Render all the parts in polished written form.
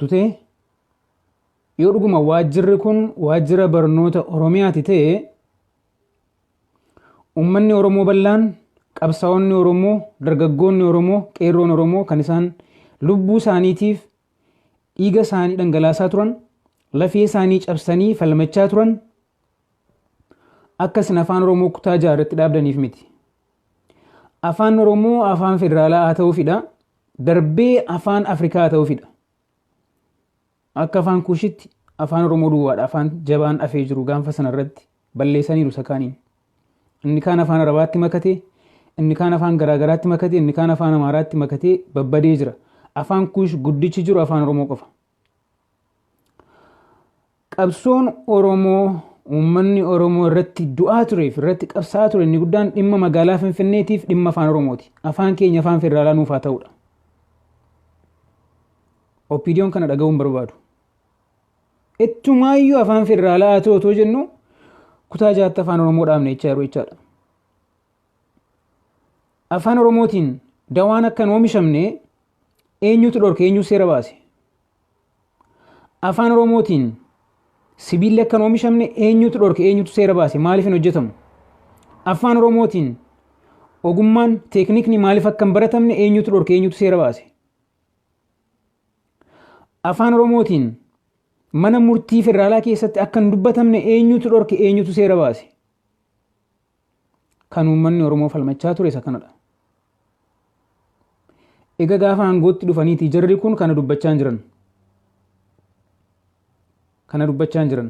jettu ta'e, yoo dhuguma waajjirri kun waajjira barnoota Oromiyaati ta'e, uummanni Oromoo bal'aan, qabsaa'onni Oromoo, dargaggoonni Oromoo, qeerroon Oromoo kan isaan lubbuu isaaniitiif dhiiga isaanii dhangalaasaa turan, lafee isaanii cabsanii falmachaa turan, akka isin afaan Oromoo kutaa ja'a irratti dhaabdaniif miti. Afaan Oromoo afaan federaalaa haa ta'uufidha. Darbee afaan Afrikaa haa ta'uufidha. Akka afaan Kuushitti afaan Oromoo duwwaadha. Afaan jabaan afee jiru gaanfa sana irratti balleessaniiru isa kaaniin. Inni kaan afaan Arabaatti makatee, inni kaan afaan garaagaraatti makatee, inni kaan afaan Amaaraatti makatee babbadee jira. Afaan Kuush guddichi jiru afaan Oromoo qofa. Qabsoon Oromoo uummanni Oromoo irratti du'aa tureef irratti qabsaa'aa ture inni guddaan dhimma magaalaa Finfinneetiif dhimma afaan Oromooti. Afaan keenya afaan federaalaa nuuf haa ta'udha. OPDOn kana dhaga'uu hin barbaadu. Ittumaayyuu afaan federaalaa haa ta'u otoo jennu kutaa jaatti afaan Oromoo dhaabne jechaa jiru jechaadha. Afaan Oromootiin dawaan akka hin oomishamne eenyutu dhorke, eenyu seera baase? Afaan Oromootiin sibiilli akka hin oomishamne eenyutu dhorke, eenyutu seera baase, maaliif hin hojjetamu? Afaan Oromootiin ogummaan teeknikni maaliif akka hin baratamne eenyutu dhorke, eenyutu seera baase? Afaan Oromootiin mana murtii federaalaa keessatti akka hin dubbatamne eenyutu dhorke, eenyutu seera baase? Kan uummanni Oromoo falmachaa ture isa kanadha. Egaa gaafa aangootti dhufaniiti jarri kun kana dubbachaa hin jiran. Kana dubbachaa hin jiran.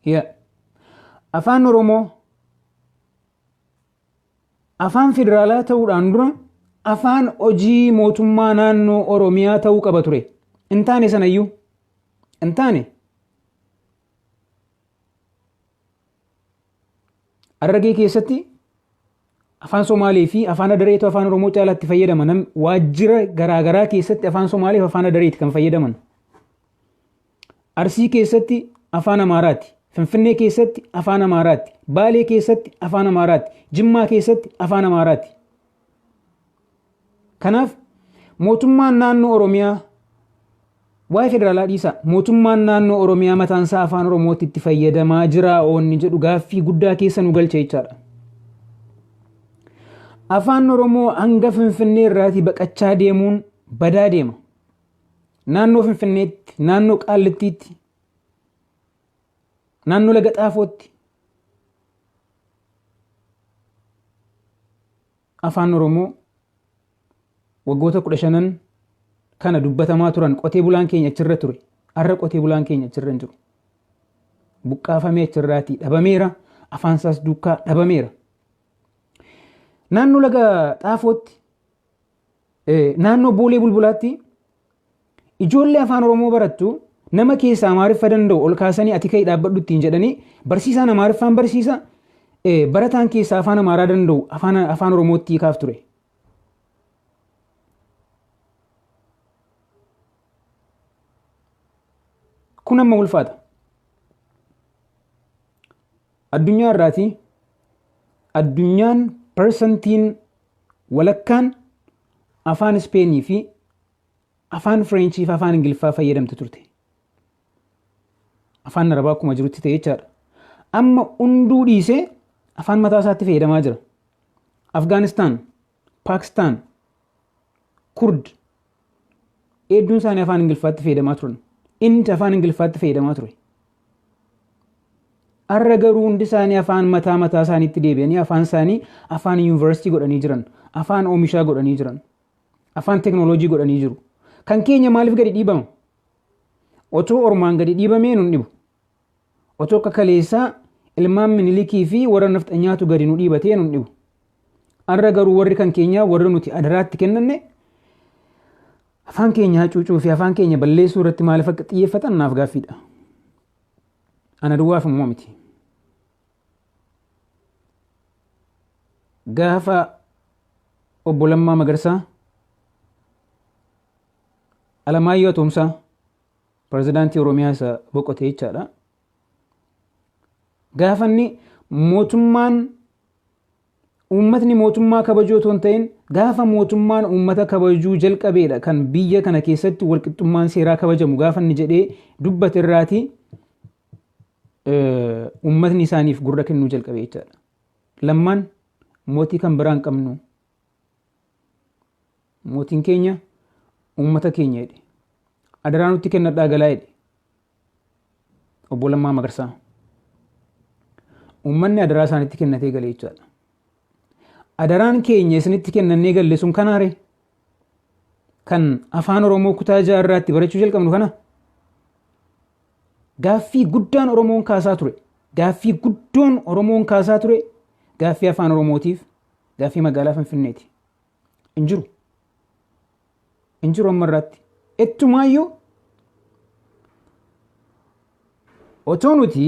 Yaa. Afaan Oromoo Afaan federaalaa ta'uudhaan dura afaan hojii mootummaa naannoo Oromiyaa ta'uu qaba ture. Hin taane sanayyuu. Hin taane. Harargee keessatti afaan Somaalee fi afaan Adareetu afaan Oromoo caalaatti fayyadama. Nam waajjira garaagaraa keessatti afaan Somaalee fi afaan Adareeti kan fayyadaman. Arsii keessatti afaan Amaaraati. Finfinnee keessatti afaan Amaaraati. Baalee keessatti afaan Amaaraati. Jimmaa keessatti afaan Amaaraati. Kanaaf mootummaan naannoo Oromiyaa waa'ee federaalaa dhiisaa, mootummaan naannoo Oromiyaa mataansaa afaan Oromootti itti fayyadamaa jiraa oonni jedhu gaaffii guddaa keessa nu galcha jechaadha. Afaan Oromoo hanga Finfinnee irraatii baqachaa deemuun badaa deema. Naannoo Finfinneetti, naannoo Qaallittiitti, naannoo Laga Xaafootti afaan Oromoo waggoota 15n kana dubbatamaa turan qotee bulaan keenya achirra ture. Har'a qotee bulaan keenya achirra hin jiru. Buqqaafamee achirraatii dhabameera. Afaan isaas duukaa dhabameera. Naannoo Laga Xaafootti, Naannoo Boolee Bulbulaatti ijoollee afaan Oromoo barattu nama keessaa Amaariffa danda'u ol kaasanii ati ka'i dhaabbadhu ittiin jedhanii, barsiisaan Amaariffaan barsiisa, barataan keessaa afaan Amaaraa danda'u afaan Oromootti hiikaaf ture. Kun amma ulfaata. Addunyaa irraati addunyaan parsantiin walakkaan afaan Ispeenii fi afaan Fireenchii fi afaan Ingiliffaa fayyadamti turte. Afaan Arabaa akkuma jirutti ta'e jechaadha. Amma hunduu dhiisee afaan mataa isaatti fayyadamaa jira. Afgaanistaan, Paakistaan, Kurd hedduun isaanii afaan Ingiliffaatti fayyadamaa turan. Inni afaan Ingiliffaatti fayyadamaa ture. Har'a garuu hundi isaanii afaan mataa mataa isaaniitti deebi'anii afaan isaanii afaan yuunivarsiitii godhanii jiran, afaan oomishaa godhanii jiran, afaan teknooloojii godhanii jiru. Kan keenya maaliif gadi dhiibama? Otoo ormaan gadi dhiibamee nun dhibu. Otoo akka kaleessaa ilmaan Minilikii fi warra nafxanyaatu gadi nu dhiibatee nun dhibu. Har'a garuu warri kan keenyaa, warri nuti adaraatti kennanne, afaan keenya hacuucuu fi afaan keenya balleessuu irratti maaliif akka xiyyeeffatan naaf gaaffiidha. Ana duwwaaf immoo miti. Gaafa obbo Lammaa Magarsaa, Alamaayyoo Atoomsaa, pirezidaantii Oromiyaa isa boqote jechaadha. Gaafa inni mootummaan Uummatni mootummaa kabajuu otoo hin ta'in gaafa mootummaan uummata kabajuu jalqabeedha kan biyya kana keessatti walqixxummaan seeraa kabajamu gaafa inni jedhee dubbate irraati uummatni isaaniif gurra kennuu jalqabe jechaadha. Lammaan mootii kan biraa hin qabnu. Mootiin keenya uummata keenya jedhe. Adaraa nutti kennadhaa galaa jedhe. Obbo Lammaa Magarsaa. Uummanni adaraa isaanitti kennatee gale jechaadha. Adaraan keenya isinitti kennannee galle sun kanaare kan afaan Oromoo kutaa jaarraatti barachuu jalqabnu kana gaaffii guddaan Oromoon kaasaa ture. Gaaffii guddoon Oromoon kaasaa ture gaaffii afaan Oromootiif gaaffii magaalaa Finfinneeti. Hin jiru. Hin jiru amma irraatti. Ittumaayyuu otoo nuti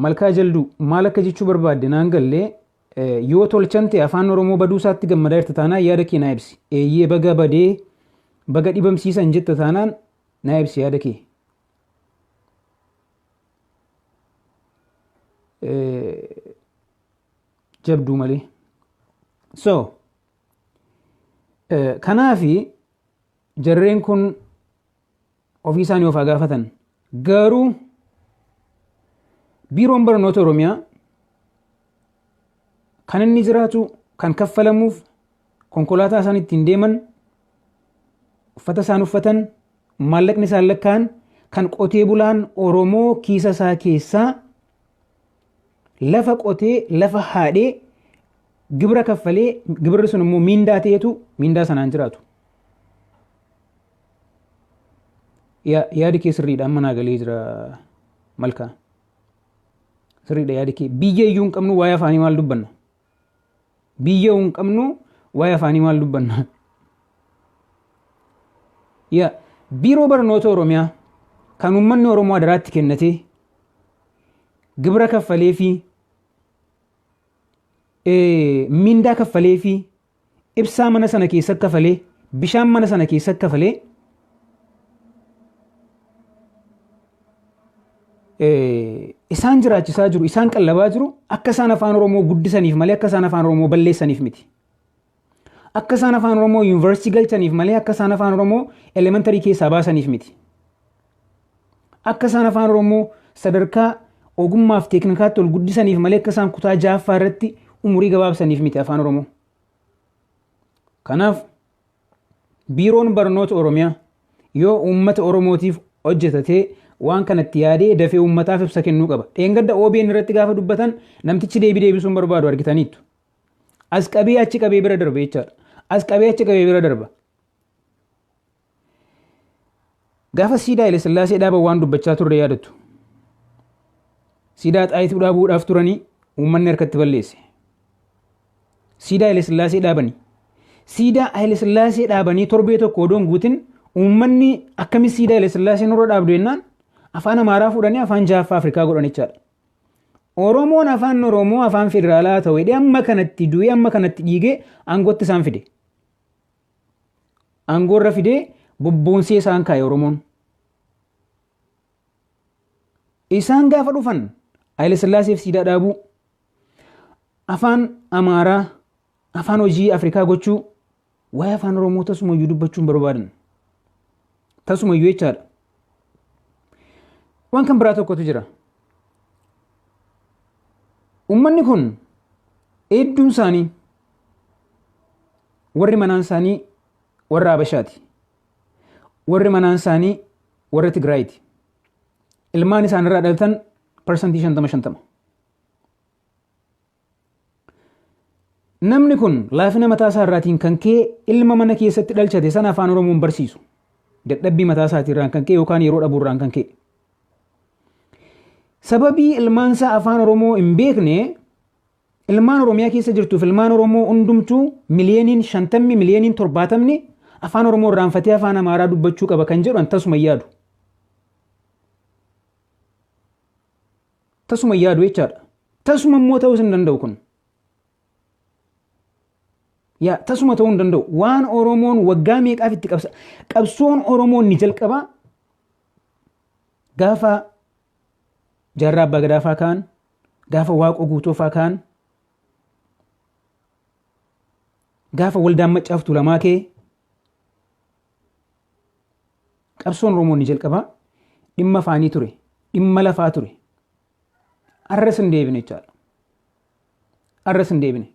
Malkaa Jalduu maal akka jechuu barbaadde naan gallee yoo tolchan ta'e afaan Oromoo baduu isaatti gammadaa jirta taanaan yaada kee naa ibsi. Eeyyee baga badee baga dhibamsiisan jetta taanaan naa ibsi yaada kee. Jabduu malee. So kanaafi jarreen kun ofii isaanii of haa gaafatan. Garuu biiroon barnoota Oromiyaa kan inni jiraatu kan kaffalamuuf konkolaataa isaan ittiin deeman uffata isaan uffatan maallaqni isaan lakkaa'an kan qotee bulaan Oromoo kiisa isaa keessaa lafa qotee lafa haadhee gibira kaffalee gibirri sun immoo miindaa ta'etu miindaa sanaan jiraatu. Yaadi kee sirriidha amma naa galee jira malkaa. Sirriidha yaadi kee biyya iyyuu hin qabnu waa'ee afaanii maal dubbanna? Biyya hin qabnu waa'ee afaanii maal dubbanna? Yaa biiroo barnoota Oromiyaa kan uummanni Oromoo adaraatti kennatee gibira kaffalee fi mindaa kaffalee fi ibsaa mana sana keessa kafalee bishaan mana sana keessa kafalee isaan jiraachisaa jiru isaan qallabaa jiru akka isaan afaan Oromoo guddisaniif malee akka isaan afaan Oromoo balleessaniif miti. Akka isaan afaan Oromoo yuunivarsiitii galchaniif malee akka isaan afaan Oromoo elementarii keessaa baasaniif miti. Akka isaan afaan Oromoo sadarkaa ogummaaf teeknikaatti ol guddisaniif malee akka isaan kutaa ja'affaa irratti umurii gabaabsaniif miti afaan Oromoo. Kanaaf biiroon barnoota Oromiyaa yoo uummata Oromootiif hojjetatee waan kanatti yaadee dafee uummataaf ibsa kennuu qaba. Dheengadda OBN irratti gaafa dubbatan namtichi deebii deebisuun barbaadu argitaniittu. As qabee achi qabee bira darba jechaadha. As qabee achi qabee bira darba. Gaafa siidaa Haile Sillaasee dhaaban waan dubbachaa turre yaadattu. Siidaa Xaayituu dhaabuudhaaf turanii uummanni harkatti balleesse. Siidaa Haile Sillaasee dhaabanii. Siidaa Haile Sillaasee dhaabanii torbee tokko odoon guutin uummanni akkamitti siidaa Haile Sillaasee nurra dhaabdu jennaan afaan Amaaraa fuudhanii afaan ja'affaa Afrikaa godhan jechaadha. Oromoon afaan Oromoo afaan federaalaa ta'u jedhee amma kanatti du'ee amma kanatti dhiigee aangootti isaan fide. Aangoorra fidee bobboonsee isaan kaa'e Oromoon. Isaan gaafa dhufan Haile Sillaaseef siidaa dhaabuu, afaan Amaaraa, afaan hojii Afrikaa gochuu, waa'ee afaan Oromoo tasumayyuu dubbachuu hin barbaadan. Tasumayyuu jechaadha. Waan kan biraa tokkotu jira. Uummanni kun hedduun isaanii warri manaan isaanii warra Habashaati. Warri manaan isaanii warra Tigraayiti. Ilmaan isaanirraa dhalatan parsantii 50 50. Namni kun laafina mataa isaa irraatiin kan ka'e ilma mana keessatti dhalchate sana afaan Oromoon barsiisu. Dadhabbii mataa isaatii irraan kan ka'e yookaan yeroo dhabuu irraan kan ka'e. Sababii ilmaan isaa afaan Oromoo hin beekne ilmaan Oromiyaa keessa jirtuuf ilmaan Oromoo hundumtuu miliyooniin 50 miliyooniin 70 afaan Oromoo irraanfatee afaan Amaaraa dubbachuu qaba kan jedhu an tasuma hin yaadu. Tasuma hin yaadu jechaadha. Tasuma immoo ta'uus hin danda'u kun. Yaa tasuma ta'uu hin danda'u. Waan Oromoon waggaa meeqaaf itti qabsa. Qabsoon Oromoon ni jalqaba gaafa Jaarraa Abbaa Gadaa faa ka'an, gaafa Waaqoo Guutoo faa ka'an, gaafa Waldaan Maccaaf Tuulamaa ka'e, qabsoon Oromoo inni jalqabaa dhimma afaanii ture, dhimma lafaa ture. Arras hin deebine jechaadha. Arras hin deebine.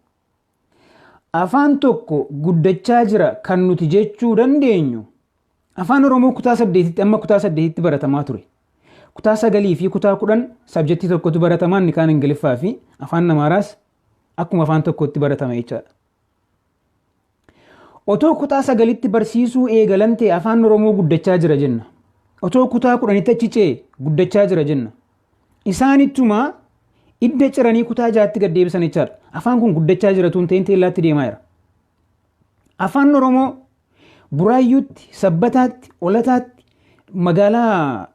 Afaan tokko guddachaa jira kan nuti jechuu dandeenyu Afaan Oromoo kutaa saddeetitti amma kutaa saddeetitti baratamaa ture. Kutaa sagalii fi kutaa 10 sabjektii tokkotu baratamaa, inni kaan Ingiliffaa fi afaan Amaaraas akkuma afaan tokkotti baratama jechaadha. Otoo kutaa sagalitti barsiisuu eegalan ta'e afaan Oromoo guddachaa jira jenna. Otoo kutaa 10tti achi ce'e guddachaa jira jenna. Isaanittuma idda ciranii kutaa jaatti gad deebisan jechaadha. Afaan kun guddachaa jira tun ta'in teellaatti deemaa jira. Afaan Oromoo Buraayyuutti, Sabbataatti, Olataatti, magaalaa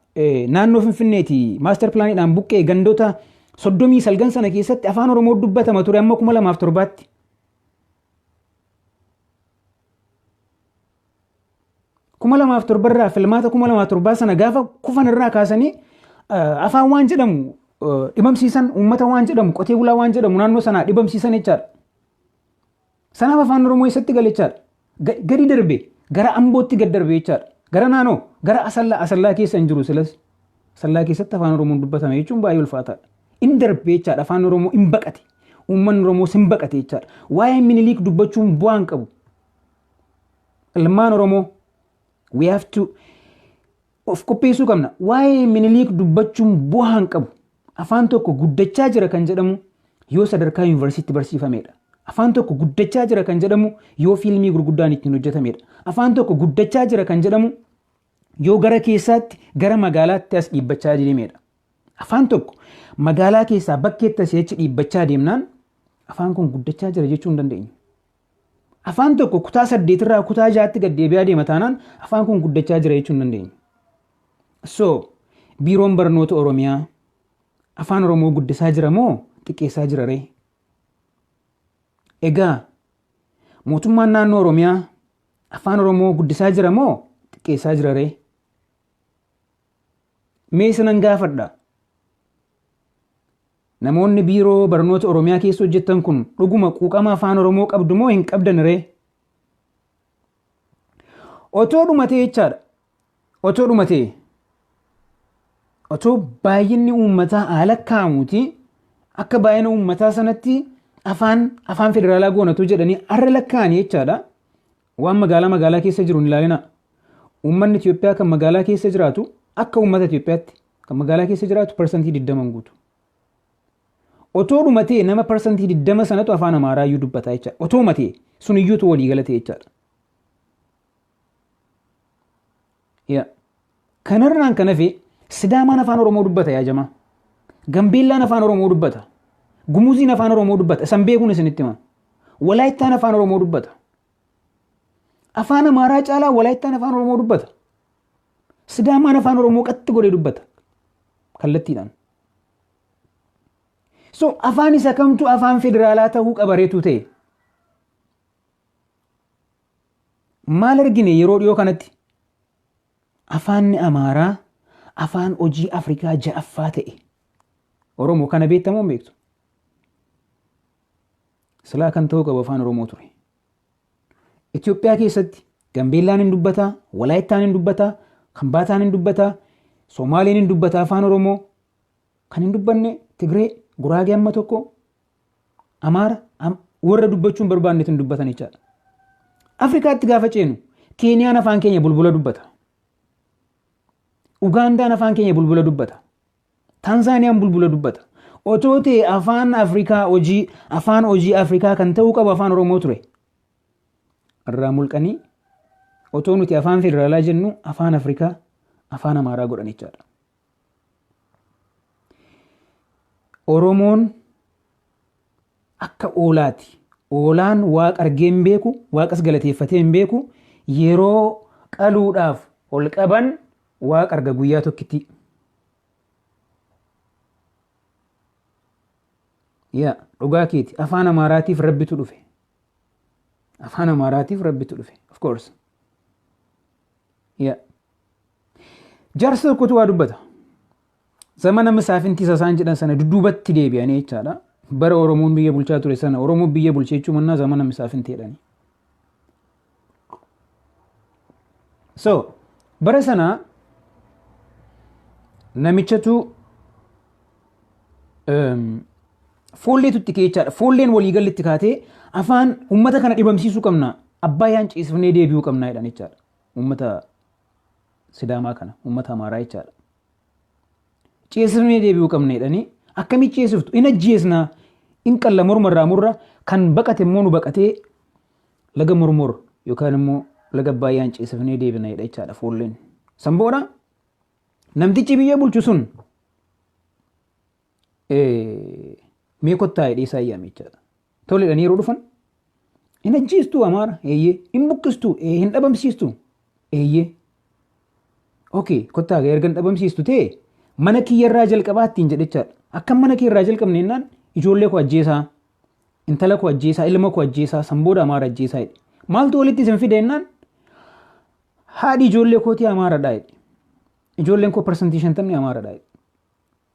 naannoo Finfinneeti maastar pilaaniidhaan buqqee gandoota 39 sana keessatti afaan Oromoo dubbatama ture amma 2007tti. 2007 irraa filmaata 2007 sana gaafa kufan irraa kaasanii afaan waan jedhamu dhibamsiisan, uummata waan jedhamu, qotee bulaa waan jedhamu naannoo sanaa dhibamsiisan jechaadha. Sanaaf afaan Oromoo eessatti gale jechaadha? Gadi darbe, gara Ambootti gad darbe jechaadha. Gara naannoo gara Asallaa, Asallaa keessa hin jiru silas. Asallaa keessatti afaan Oromoon dubbatame jechuun baay'ee ulfaataadha. In darbe jechaadha, afaan Oromoo in baqate. Uummanni Oromoos hin baqate jechaadha. Waa'ee Miniliik dubbachuun bu'aa hin qabu. Ilmaan Oromoo, we have to of qopheessuu qabna. Waa'ee Miniliik dubbachuun bu'aa hin qabu. Afaan tokko guddachaa jira kan jedhamu yoo sadarkaa yuunivarsiitti barsiifamedha. Afaan tokko guddachaa jira kan jedhamu yoo fiilmii gurguddaan ittiin hojjetamedha. Afaan tokko guddachaa jira kan jedhamu yoo gara keessaatti gara magaalaatti as dhiibbachaa deemedha. Afaan tokko magaalaa keessaa bakkeetti asii achi dhiibbachaa deemnaan afaan kun guddachaa jira jechuu hin dandeenyu. Afaan tokko kutaa saddeetirraa kutaa ja'atti gad deebi'aa deema taanaan afaan kun guddachaa jira jechuu hin dandeenyu. So, biiroon barnoota Oromiyaa afaan Oromoo guddisaa jira moo xiqqeessaa jira ree? Egaa mootummaan naannoo Oromiyaa afaan Oromoo guddisaa jira moo xiqqeessaa jira ree? Mee isinan gaafadha. Namoonni biiroo barnoota Oromiyaa keessa hojjettan kun dhuguma quuqama afaan Oromoo qabdu moo hin qabdan ree? Otoo dhumatee jechaadha. Otoo dhumatee. Otoo baay'inni uummataa haala kaa'amuuti akka baay'ina uummataa sanatti afaan federaalaa goonatu jedhanii har'a lakkaa'anii jechaadha. Waan magaalaa magaalaa keessa jiru hin ilaalina. Uummanni Itoophiyaa kan magaalaa keessa jiraatu akka uummata Itoophiyaatti kan magaalaa keessa jiraatu 20% guutu. Otoo dhumatee nama 20% sanatu afaan Amaaraa iyyuu dubbata jechaadha. Otoo dhumatee sun iyyuutu walii galate jechaadha. Yaa. Kanarraan kan hafe Sidaamaan afaan Oromoo dubbata yaa jamaa. Gambeellaan afaan Oromoo dubbata. Gumuziin afaan Oromoo dubbata. Isan beekuun isinitti hima. Walaayittaan afaan Oromoo dubbata. Afaan Amaaraa caalaa Walaayittaan afaan Oromoo dubbata. Sidaamaan afaan Oromoo qatti godhee dubbata. Kallattiidhaan. So afaan isa kamtu afaan federaalaa ta'uu qabareetu ta'e? Maal argine yeroo dhiyoo kanatti? Afaanni Amaaraa afaan hojii Afrikaa ja'affaa ta'e. Oromoo kana beektamoo hin beektu? Silaa kan ta'uu qabu afaan Oromoo ture. Itoophiyaa keessatti Gambeellaan hin dubbataa, Walaayittaan hin dubbataa, Kambaataan hin dubbataa, Somaaliin hin dubbataa afaan Oromoo. Kan hin dubbanne Tigree, Guraagee amma tokko, Amaara, warra dubbachuu hin barbaannetu hin dubbatan jechaadha. Afrikaatti gaafa ceenu Keeniyaan afaan keenya bulbula dubbata. Ugaandaan afaan keenya bulbula dubbata. Taanzaaniyaan bulbula dubbata. Otoo ta'e afaan Afrikaa hojii afaan hojii Afrikaa kan ta'uu qabu afaan Oromoo ture. Irraa mulqanii otoo nuti afaan federaalaa jennu afaan Afrikaa afaan Amaaraa godhan jechaadha. Oromoon akka oolaati. Oolaan waaqa argee hin beeku, waaqas galateeffatee hin beeku. Yeroo qaluudhaaf ol qaban waaqa arga guyyaa tokkitti. Yaa dhugaa keeti, afaan Amaaraatiif rabbitu dhufe. Afaan Amaaraatiif rabbitu dhufe. Of course. Yaa. Jaarsa tokkotu waa dubbata. Zamana misaafintii isa isaan jedhan sana dudduubatti deebi'anii jechaadha. Bara Oromoon biyya bulchaa ture sana Oromoon biyya bulchee jechuu mannaa zamana misaafintii jedhani. So bara sana namichatu foolleetu itti ka'e jechaadha. Foolleen waliigalli itti kaatee afaan uummata kana dhibamsiisuu qabna. Abbaayaan ciisifnee deebi'uu qabna jedhan jechaadha. Uummata Sidaamaa kana, uummata Amaaraa jechaadha. Ceesifnee deebi'uu qabna jedhanii akkamitti ceesiftu? In ajjeesna, in qalla morma irraa murra, kan baqate immoo nu baqatee laga mormor yookaan immoo laga Abbaayaan ceesifnee deebina jedha jechaadha foolleen. San booda namtichi biyya bulchu sun mee kottaa jedhee isaan yaame jechaadha. Tole jedhanii yeroo dhufan hin ajjeestuu Amaara eeyyee, hin buqqistuu hin dhabamsiistu eeyyee. Okay kottaa erga hin dhabamsiistu ta'e mana kiyyarraa jalqabaa ittiin jedhe jechaadha. Akkam mana kee irraa jalqabne jennaan ijoollee koo ajjeesaa, intala koo ajjeesaa, ilma koo ajjeesaa, san booda Amaara ajjeesaa jedhe. Maaltu walitti isin fide jennaan haadhi ijoollee kootii Amaaradha jedhe. Ijoolleen koo 50% Amaaradha jedhe.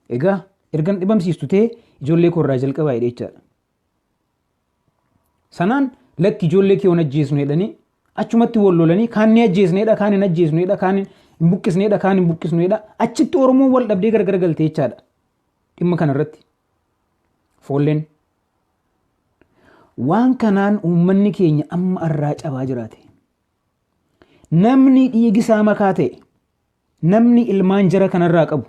Egaa ergan dhibamsiistu ta'e ijoollee koo irraa jalqabaa jedhe jechaadha. Sanaan lakki ijoollee kee hin ajjeesnu jedhanii achumatti wal lolanii kaan ni ajjeesneedha kaan hin ajjeesneedha kaan hin buqqisneedha kaan hin buqqisneedha achitti Oromoon wal dhabdee gargar galte jechaadha. Dhimma kana irratti foolleen waan kanaan uummanni keenya amma irraa cabaa jiraate. Namni dhiigi isaa makaa ta'e Namni ilmaan jara kanarraa qabu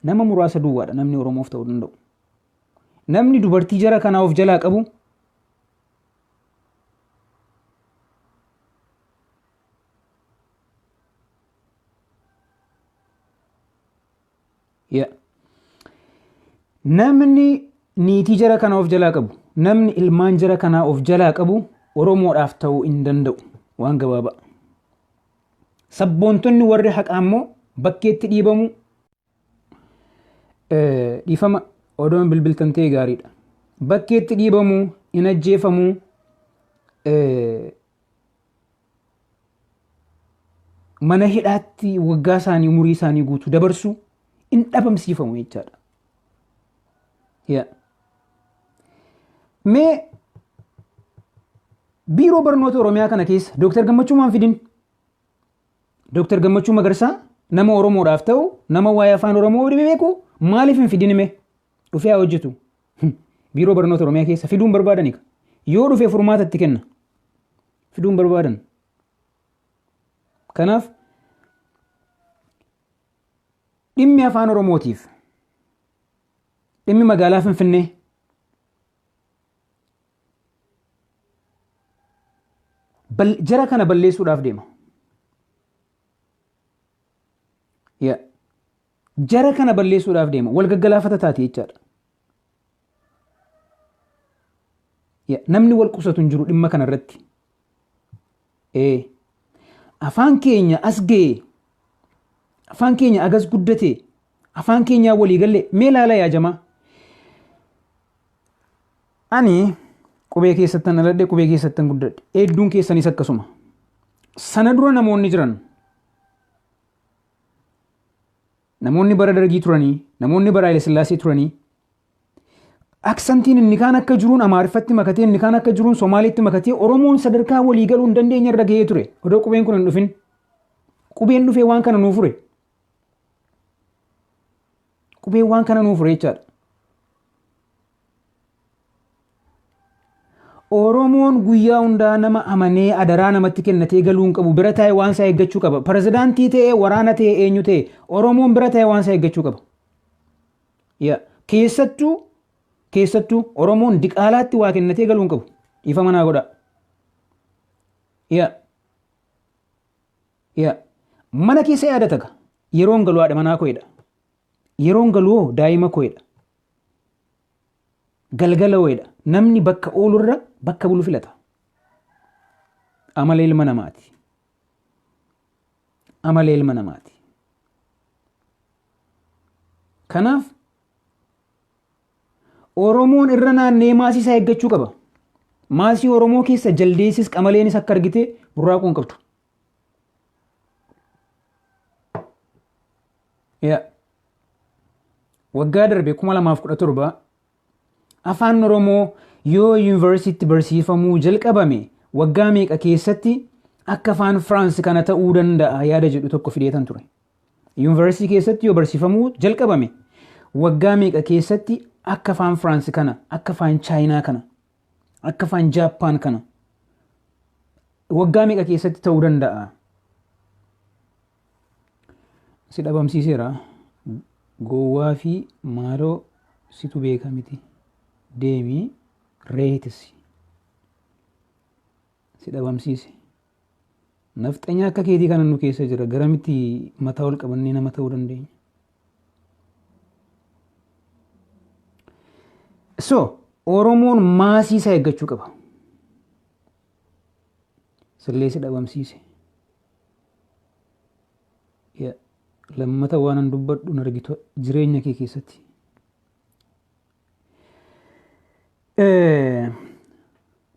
nama muraasa duwwaadha namni Oromoof ta'uu danda'u. Namni dubartii jara kanaa of jalaa qabu Ya. Namni niitii jara kanaa of jalaa qabu, namni ilmaan jara kanaa of jalaa qabu Oromoodhaaf ta'uu hin danda'u. Waan gabaabaa. Sabboontonni warri haqaa immoo bakkeetti dhiibamu. Dhiifama odoon bilbiltan ta'e gaariidha. Bakkeetti dhiibamu, hin ajjeefamu, mana hidhaatti waggaa isaanii umurii isaanii guutuu dabarsu hin dhabamsiifamu jechaadha. Mee biiroo barnoota Oromiyaa kana keessa Dooktar Gammachuu maan fidin? Dooktar Gammachuu Magarsaa nama Oromoodhaaf ta'u nama waa'ee afaan Oromoo beeku maaliif hin fidin mee? Dhufee haa hojjetu. Biiroo barnoota Oromiyaa keessa fiduun barbaadani. Yoo dhufe furmaata itti kenna. Fiduun barbaadan. Kanaaf dhimmi afaan Oromootiif dhimmi magaalaa Finfinnee jara kana balleessuudhaaf deema. Yaa. Jara kana balleessuudhaaf deema. Wal gaggalaafata taati jechaadha. Yaa. Namni wal qusatu hin jiru dhimma kana irratti. Ee. Afaan keenya as ga'e. Afaan keenya agas guddate. Afaan keenyaa walii galle mee laala yaa jamaa. Ani qubee keessattan dhaladhe qubee keessattan guddadhe. Hedduun keessanis akkasuma. Sana dura namoonni jiran namoonni bara dargii turanii namoonni bara Haile Sillaasee turanii aksantiin inni kaan akka jiruun Amaariffatti makatee inni kaan akka jiruun Somaaliitti makatee Oromoon sadarkaa walii galuu hin dandeenye irra gahee ture odoo qubeen kun hin dhufin. Qubeen dhufee waan kana nuu fure. Qubeen waan kana nuu fure jechaadha. Oromoon guyyaa hundaa nama amanee adaraa namatti kennatee galuu hin qabu. Bira taa'ee waan isaa eeggachuu qaba. Pirezidaantii ta'ee waraana ta'ee eenyu ta'e Oromoon bira taa'ee waan isaa eeggachuu qaba. Yaa keessattuu keessattuu Oromoon diqaalaatti waa kennatee galuu hin qabu. Dhiifama naa godhaa. Yaa yaa mana keessa yaadata ka yeroon galu haadha manaa koo'edha. Yeroon galu hoo daa'ima koo'edha. Galgala hoo'edha. Namni bakka oolurra bakka bulu filata. Amala ilma namaati. Amala ilma namaati. Kanaaf Oromoon irra naannee maasii isaa eeggachuu qaba. Maasii Oromoo keessa jaldeessis qamaleenis akka argite burraaquu hin qabdu. Yaa. Waggaa darbe 2017 afaan Oromoo yoo yuunivarsiitti barsiifamuu jalqabame waggaa meeqa keessatti akka afaan Firaansi kana ta'uu danda'a yaada jedhu tokko fideetan ture. Yuunivarsiitii keessatti yoo barsiifamuu jalqabame waggaa meeqa keessatti akka afaan Firaansi kana, akka afaan Chaayinaa kana, akka afaan Jaappaan kana waggaa meeqa keessatti ta'uu danda'a? Si dhabamsiiseera. Gowwaa fi maaloo situ beeka miti. Deemii reetisi. Si dhabamsiise. Nafxanyaa akka keetii kana nu keessa jira. Garamitti mataa ol qabannee nama ta'uu dandeenya? So, Oromoon maasii isaa eeggachuu qaba. Sillee si dhabamsiise. Lammata waan an dubbadhu hin argitu jireenya kee keessatti.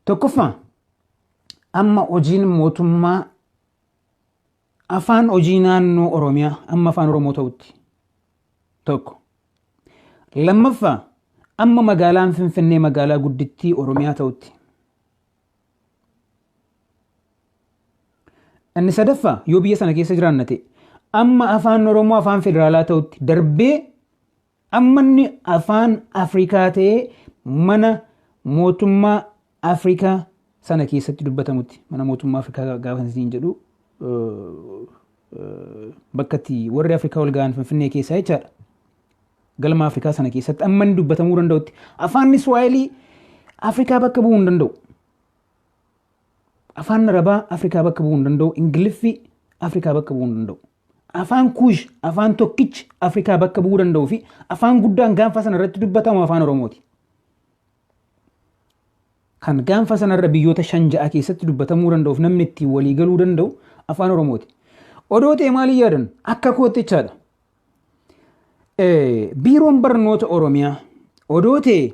Tokkoffaa, amma hojiin mootummaa afaan hojii naannoo Oromiyaa amma afaan Oromoo ta'utti tokko. Lammaffaa, amma magaalaan Finfinnee magaalaa guddittii Oromiyaa ta'utti. Inni sadaffaa, yoo biyya sana keessa jiraanna ta'e, amma afaan Oromoo afaan federaalaa ta'utti darbee amma inni afaan Afrikaa ta'ee mana mootummaa Afrikaa sana keessatti dubbatamutti. Mana mootummaa Afrikaa gaafa isin jedhu, bakka itti warri Afrikaa wal ga'an Finfinnee keessaa jechaadha. Galma Afrikaa sana keessatti amma inni dubbatamuu danda'utti. Afaan Iswaayilii Afrikaa bakka bu'uu hin danda'u. Afaan Arabaa Afrikaa bakka bu'uu hin danda'u. Ingiliffi Afrikaa bakka bu'uu hin danda'u. Afaan Kuush, afaan tokkichi Afrikaa bakka bu'uu danda'uu fi afaan guddaan gaanfa sana irratti dubbatamu afaan Oromooti. Kan gaanfa sanarra biyyoota shan ja'a keessatti dubbatamuu danda'uuf namni ittiin walii galuu danda'u afaan Oromooti. Odoo ta'e maaliin yaadan? Akka kootti jechaadha. Biiroon Barnoota Oromiyaa odoo ta'e,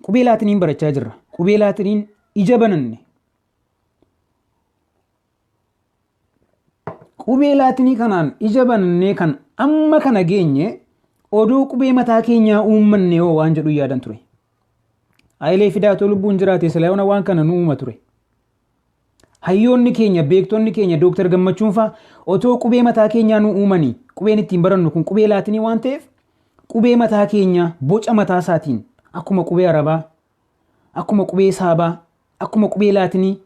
qubee Laatiniin barachaa jirra. Qubee Laatiniin ija bananne. Qubee Laatinii kanaan ija banannee kan amma kana geenye, odoo qubee mataa keenyaa uummanne hoo waan jedhu yaadan ture. Hayilee Fidaatoo lubbuun jiraate sila yoona waan kana nu uuma ture. Hayyoonni keenya, beektonni keenya, Dooktar Gammachuun fa'aa otoo qubee mataa keenyaa nu uumanii, qubeen ittiin barannu kun qubee Laatinii waan ta'eef, qubee mataa keenyaa boca mataa isaatiin akkuma qubee Arabaa, akkuma qubee Saabaa, akkuma qubee Laatinii,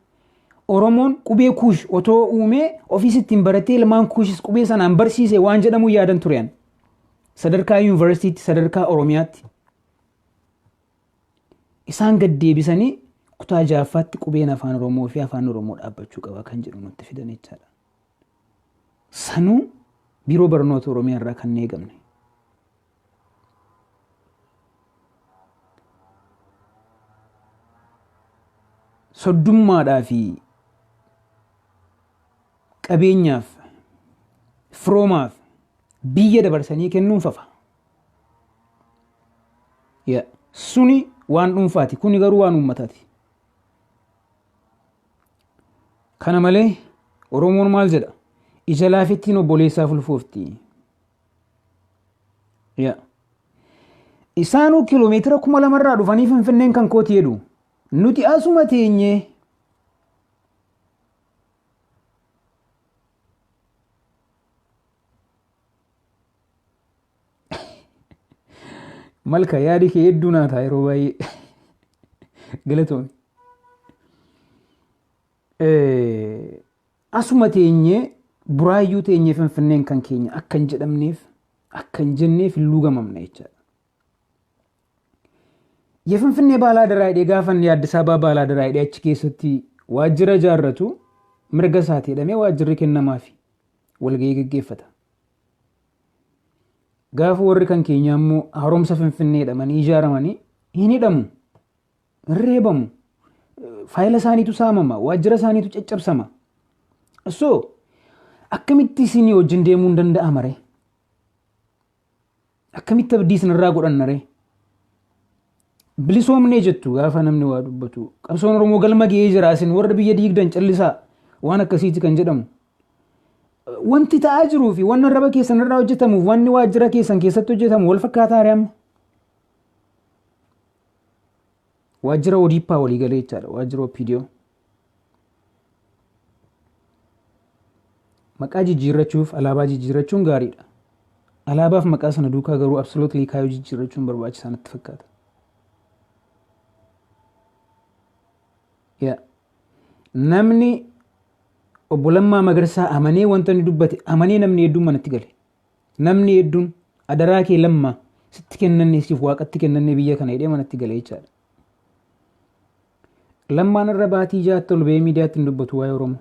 Oromoon qubee Kuush otoo uumee ofiis ittiin baratee ilmaan Kuushis qubee sanaan barsiise waan jedhamu yaadan ture. Sadarkaa yuunivarsiitiitti, sadarkaa Oromiyaatti. Isaan gad deebisanii kutaa ja'affaatti qubeen afaan Oromoo fi afaan Oromoo dhaabbachuu qaba kan jedhu nutti fidan jechaadha. Sanuu biiroo barnoota Oromiyaa irraa kan hin eegamne. Soddummaadhaa fi qabeenyaaf, firoomaaf biyya dabarsanii kennuun fafa. Ya, suni waan dhuunfaati, kuni garuu waan uummataati. Kana malee Oromoon maal jedha? Ija laafittiin obboleessaaf ulfoofti. Ya. Isaanuu kiiloomeetira 2000rraa dhufanii Finfinneen kan kooti jedhu. Nuti asuma teenyee Malka, yaadi kee hedduu naa ta'a yeroo baay'ee. Galatoomi. Asuma teenyee, Buraayyuu teenyee Finfinneen kan keenya akka hin jedhamneef, akka hin jenneef hin luugamamne jechaadha. Yefinfinnee baalaadaraa hidhee gaafa inni Addis Ababaa baalaadaraa hidhee achi keessatti waajjira ijaarratu, mirga isaati jedhamee waajjirri kennamaafi walgahii gaggeeffata. Gaafa warri kan keenyaa immoo haaromsa Finfinnee jedhamanii ijaaramanii hin hidhamu, hin reebamu, faayila isaaniitu saamama, waajjira isaaniitu caccabsama. So akkamitti isinii wajjin deemuun danda'ama ree? Akkamitti abdii isinirraa godhanna ree? Bilisoomnee jettu gaafa namni waa dubbatu. Qabsoon Oromoo galma ga'ee jira, isin warra biyya diigdan callisaa, waan akkasiiti kan jedhamu. Wanti ta'aa jiruu fi wanni arraba keessan irraa hojjetamuuf wanni waajjira keessan keessatti hojjetamu wal fakkaataa ree amma? Waajjira ODP walii galee jechaadha. Waajjira OPDO. Maqaa jijjiirrachuuf alaabaa jijjiirrachuun gaariidha. Alaabaaf maqaa sana duukaa garuu absolutely kaayyoo jijjiirrachuun barbaachisaa natti fakkaata. Yaa. Namni obbo Lammaa Magarsaa amanee wanta inni dubbate amanee namni hedduun manatti gale. Namni hedduun adaraa kee Lammaa sitti kennanne siif waaqatti kennanne biyya kana jedhee manatti gale jechaadha. Lammaan irra baatii jaatti ol ba'ee miidiyaatti hin dubbatu waa'ee Oromoo.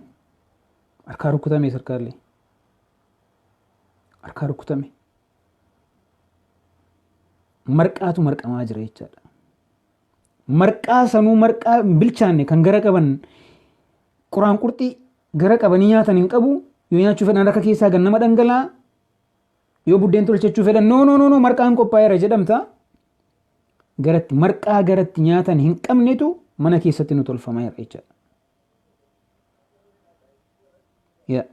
Harkaa rukutame sarkaallee. Harkaa rukutame. Marqaatu marqamaa jira jechaadha. Marqaa sanuu marqaa hin bilchaanne kan gara qaban quraan qurxii gara qabanii nyaatan hin qabu. Yoo nyaachuu fedhan harka keessaa gannama dhangala'a. Yoo buddeen tolchachuu fedhan no no no no marqaan qophaa'eera jedhamta. Garatti marqaa garatti nyaatan hin qabnetu mana keessatti nu tolfamaa jira jechaadha. Yaa.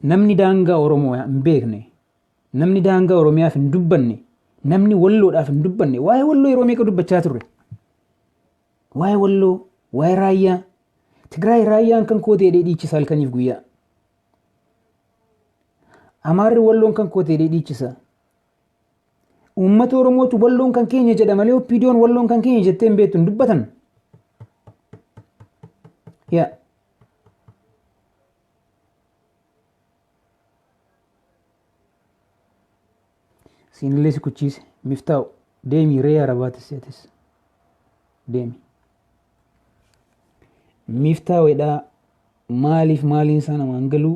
Namni daangaa Oromoo hin beekne, namni daangaa Oromiyaaf hin dubbanne, namni walloodhaaf hin dubbanne, waa'ee walloo yeroo meeqa dubbachaa turre. Waa'ee walloo, waa'ee raayyaa, Tigraay raayyaan kan koo ta'e dhiichisa halkaniif guyyaa. Amaarri walloon kan koo ta'e dhiichisa. Uummata Oromootu walloon kan keenya jedha malee OPDOn walloon kan keenya jettee hin beektu hin dubbatan. Yaa. Siinillee si kuchiise miftaa'u deemi ree arabaatis atis deemi. Miftaa'uudhaa maaliif maaliin isaa namaan galuu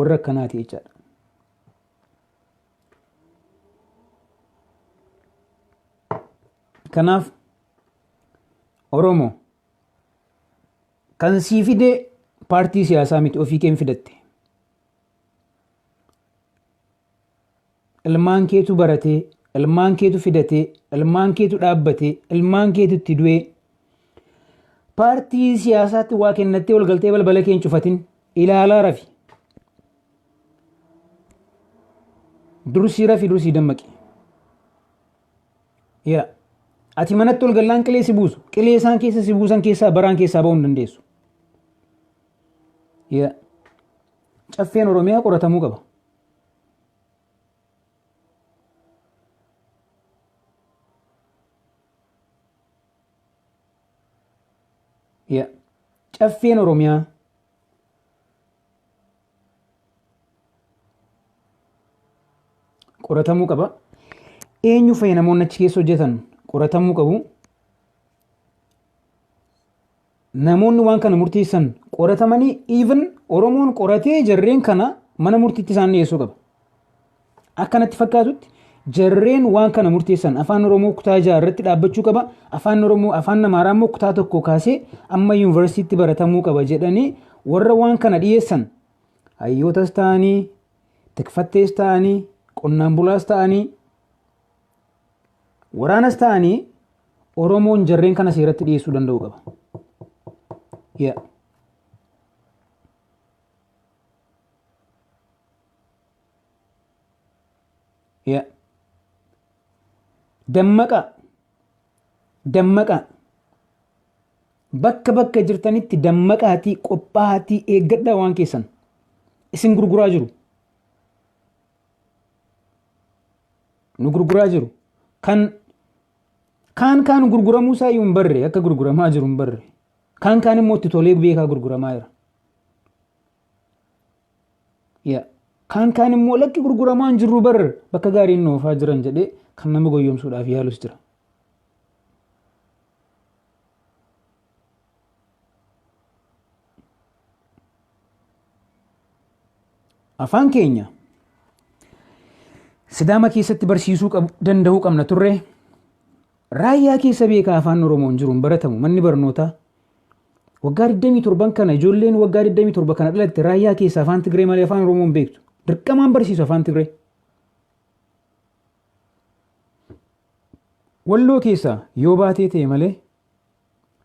warra akkanaati jechaadha. Kanaaf Oromoo kan sii fide paartii siyaasaa miti ofii keen fidatte. Ilmaan keetu baratee, ilmaan keetu fidatee, ilmaan keetu dhaabbatee, ilmaan keetu itti du'ee paartii siyaasaatti waa kennattee ol galtee balbala kee hin cufatin ilaalaa rafi. Dursii rafi dursii dammaqi. Yaa ati manatti ol gallaan qilee si buusu qilee isaan keessa si buusan keessaa baraan keessaa ba'uu hin dandeessu. Yaa caffeen Oromiyaa qoratamuu qaba. Yaa caffeen Oromiyaa qoratamuu qaba. Eenyu fa'i namoonni achi keessa hojjetan qoratamuu qabu. Namoonni waan kana murteessan qoratamanii even Oromoon qoratee jarreen kana mana murtiitti isaan dhiyeessuu qaba. Akkanatti fakkaatutti jarreen waan kana murteessan afaan Oromoo kutaa jaha irratti dhaabbachuu qaba. Afaan Oromoo afaan Amaaraa immoo kutaa tokko kaasee amma yuunivarsiitiitti baratamuu qaba jedhanii warra waan kana dhiyeessan hayyootas ta'anii tikfattees ta'anii qonnaan bulaas ta'anii waraanas ta'anii Oromoon jarreen kana seeratti dhiyeessuu danda'uu qaba. Yeah. Yeah. Dammaqaa. Dammaqaa. Bakka bakka jirtanitti dammaqaatii qophaa'aatii eeggadhaa waan keessan. Isin gurguraa jiru. Nu gurguraa jiru. Kan kaan kaan gurguramuu isaa iyyuu hin barre akka gurguramaa jiru hin barre. Kaan kaan immoo itti tolee beekaa gurguramaa jira. Yaa. Kaan kaan immoo lakki gurguramaa hin jirru bar bakka gaariin nu oofaa jiran jedhee kan nama goyyomsuudhaaf yaalus jira. Afaan keenya Sidaama keessatti barsiisuu danda'uu qabna turre. Raayyaa keessa beekaa afaan Oromoo hin jiru hin baratamu manni barnootaa. Waggaa 27 kana ijoolleen waggaa 27 kana dhalatte raayyaa keessa afaan Tigree malee afaan Oromoo hin beektu. Dirqamaan barsiisu afaan Tigree. Walloo keessa yoo baatee ta'e malee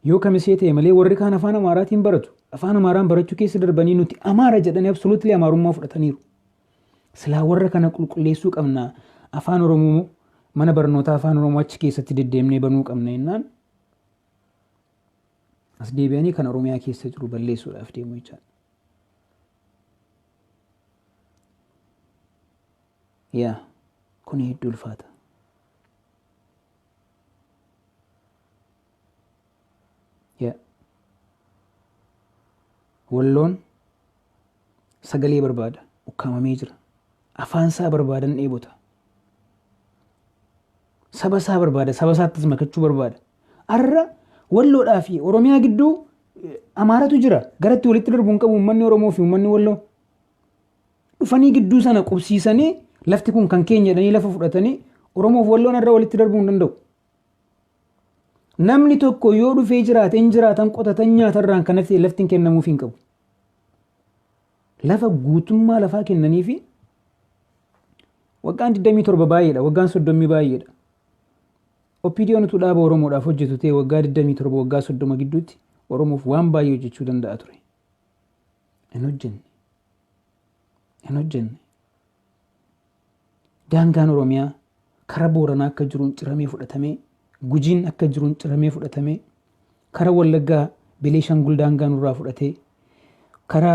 yoo kamisee ta'e malee warri kaan afaan Amaaraatiin baratu. Afaan Amaaraan barachuu keessa darbanii nuti Amaara jedhanii absolutely Amaarummaa fudhataniiru. Silaa warra kana qulqulleessuu qabna. Afaan Oromoo Mana barnootaa afaan Oromoo achi keessatti deddeemnee banuu qabna jennaan as deebi'anii kan Oromiyaa keessa jiru balleessuudhaaf deemu jechaadha. Yaa kun hedduu ulfaata. Yaa Walloon sagalee barbaada ukkaamamee jira. Afaan isaa barbaadan dheebota. Saba isaa barbaada saba isaattis makachuu barbaada. Har'a Walloodhaa fi Oromiyaa gidduu Amaaratu jira. Garatti walitti darbu hin qabu uummanni Oromoo fi uummanni Walloo. Dhufanii gidduu sana qubsiisanii lafti kun kan keenya jedhanii lafa fudhatanii Oromoo fi Walloon har'a walitti darbuu hin danda'u. Namni tokko yoo dhufee jiraate hin jiraatan qotatan nyaatarraan kan hafe lafti hin kennamuuf hin qabu. Lafa guutummaa lafaa kennaniifi waggaan 27 baay'eedha, waggaan 30 baay'eedha. OPDOn utuu dhaaba Oromoodhaaf hojjetu ta'e waggaa 27 waggaa 30 gidduutti Oromoof waan baay'ee hojjechuu danda'a ture. Hin hojjenne. Hin hojjenne. Daangaan Oromiyaa kara Booranaa akka jiruun ciramee fudhatamee, Gujiin akka jiruun ciramee fudhatamee, kara Wallaggaa Beleeshangul daangaa nurraa fudhatee, kara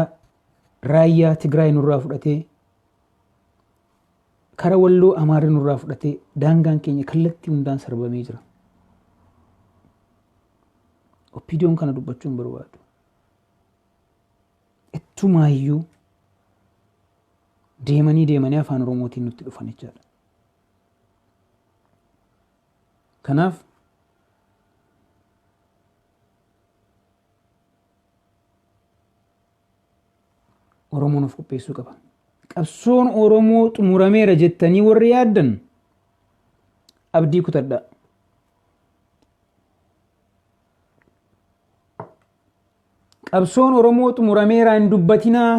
Raayyaa Tigraay nurraa fudhatee, kara Walloo Amaarri nurraa fudhatee daangaan keenya kallattii hundaan sarbamee jira. OPDOn kana dubbachuu hin barbaadu. Ittumaayyuu deemanii deemanii afaan Oromootiin nutti dhufan jechaadha. Kanaaf Oromoon of qopheessuu qaba. Qabsoon Oromoo xumurameera jettanii warri yaaddan abdii kutadhaa. Qabsoon Oromoo xumurameeraa hin dubbatinaa,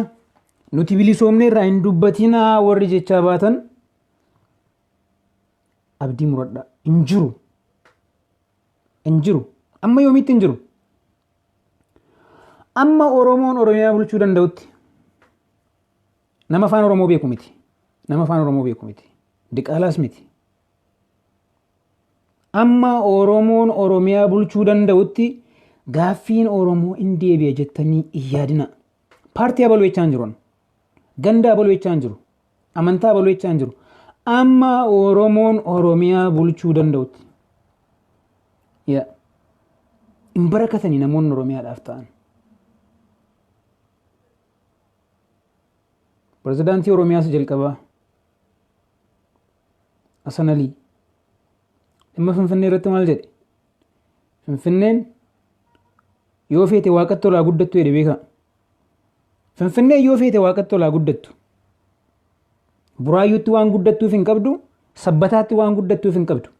nuti bilisoomneerraa hin dubbatinaa warri jechaa baatan abdii muradhaa. Hin jiru. Hin jiru. Amma yoomiitti hin jiru. Amma Oromoon Oromiyaa bulchuu danda'utti nama afaan Oromoo beeku miti. Nama afaan Oromoo beeku miti. Diqaalaas miti. Amma Oromoon Oromiyaa bulchuu danda'utti gaaffiin Oromoo in deebi'a jettanii hin yaadina. Paartii abaluu jechaa hin jiru. Ganda abaluu jechaa hin jiru. Amantaa abaluu jechaa hin jiru. Amma Oromoon Oromiyaa bulchuu danda'utti. Yaa. Hin barakatanii namoonni Oromiyaadhaaf ta'an. Pirezidaantii Oromiyaas jalqabaa. Hasan Alii. Dhimma Finfinnee irratti maal jedhe? Finfinneen yoo feete waaqatti olaa guddattu jedhe beekaa. Finfinneen yoo feete waaqatti olaa guddattu. Buraayyuutti waan guddattuuf hin qabdu, sabbataatti waan guddattuuf hin qabdu.